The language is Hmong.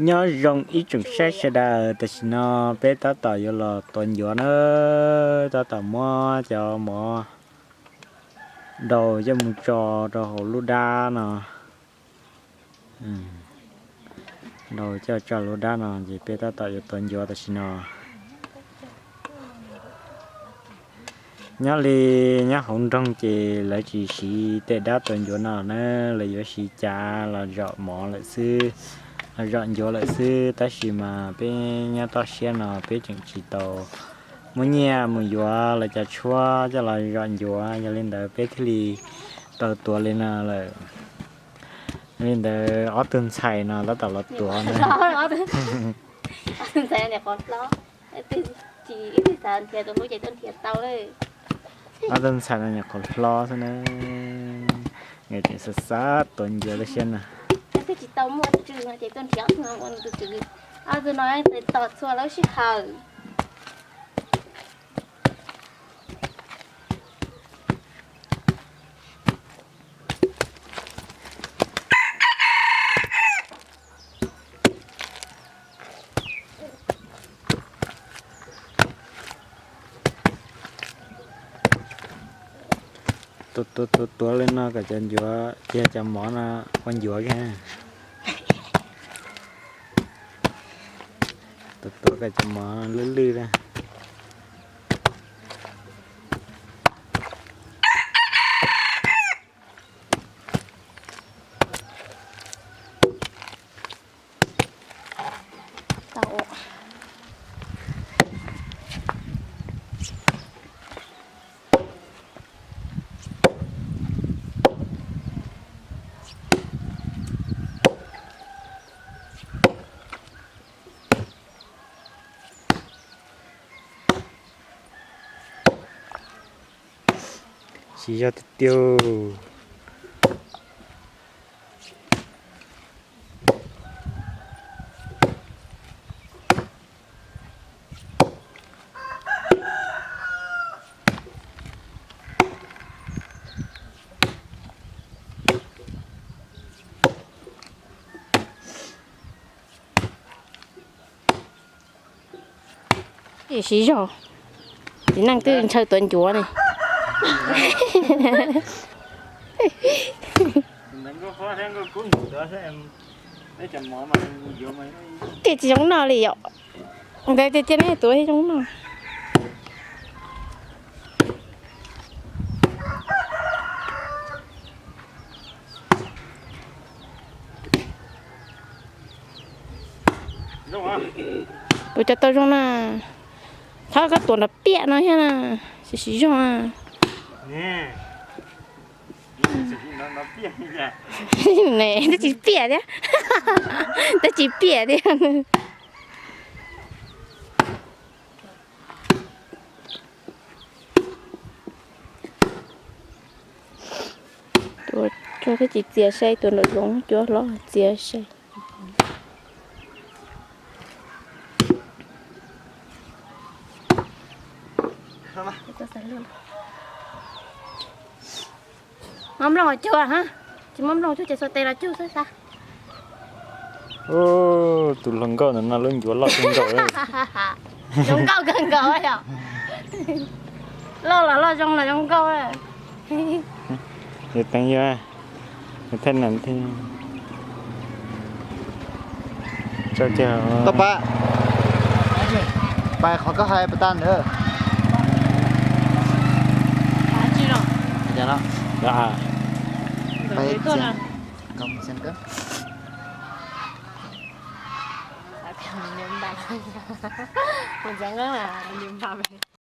Nyob zoo ib tsoom saib sawv daws, tam sim no peb tab tom yuav los tuav ncuav na, tab tom muab cov mov daus coj mus tso rau hauv lub dab no. Daus coj tso lub dab no ces peb tab tom yuav tuav ncuav tam sim no. Nyob li nyob hauv nroog ces lawv tsis siv tej dab tuav ncuav no na, lawv yuav siv cav los zom mov lawm xwb, los zom ncuav lawm xwb. Tab sis mas peb nyob toj siab no peb tseem tsis tau muaj nyiaj mus yuav lawv cov tshuab coj los zom ncuav, yog li ntawd peb thiaj li tau tuav li no lawm. Yog li ntawd ob tug ntxhais no tab tom los tuav na. Ob tug ntxhais no nyuam qhuav hlob xwb na, nkawd tseem xav xav tuav ncuav lub siab na. Ob tug no tos txhua lub sij hawm. Tuav tuav tuav li no kom cov ncuav, cov mov no ua ncuav kiag. Tuav tuav kom cov mov lwj lwj na. Siv zog tiag tiag. Siv zog, txiv neej twb ntshaw tuav ncuav ne. Tiag tsis zoo noj li yom. Ntawd tiag tiag ne, tuav zoo noj. Tus cov tau zoo na, thov koj tuav nrov piam no thiab na, siv siv zog. Ne, twb tsis piam thiab, twb tsis piam thiab. Tuav tso thiab tsis txias sai, tuav nraum zoov cua hlob txias sai. Mob nplooj los cug, tsis mob nplooj cug ces xuas tes los cug xwb xav. Tus hluas nkauj ntawm no lub ncuav loj kawg nkaus. Zoo nkauj kawg nkaus yom. Loj los loj, zoo los zoo nkauj. Yus teev yus, yus thaij nees thiab. Tau pab, pab qhov koj hais pas tas ntawd.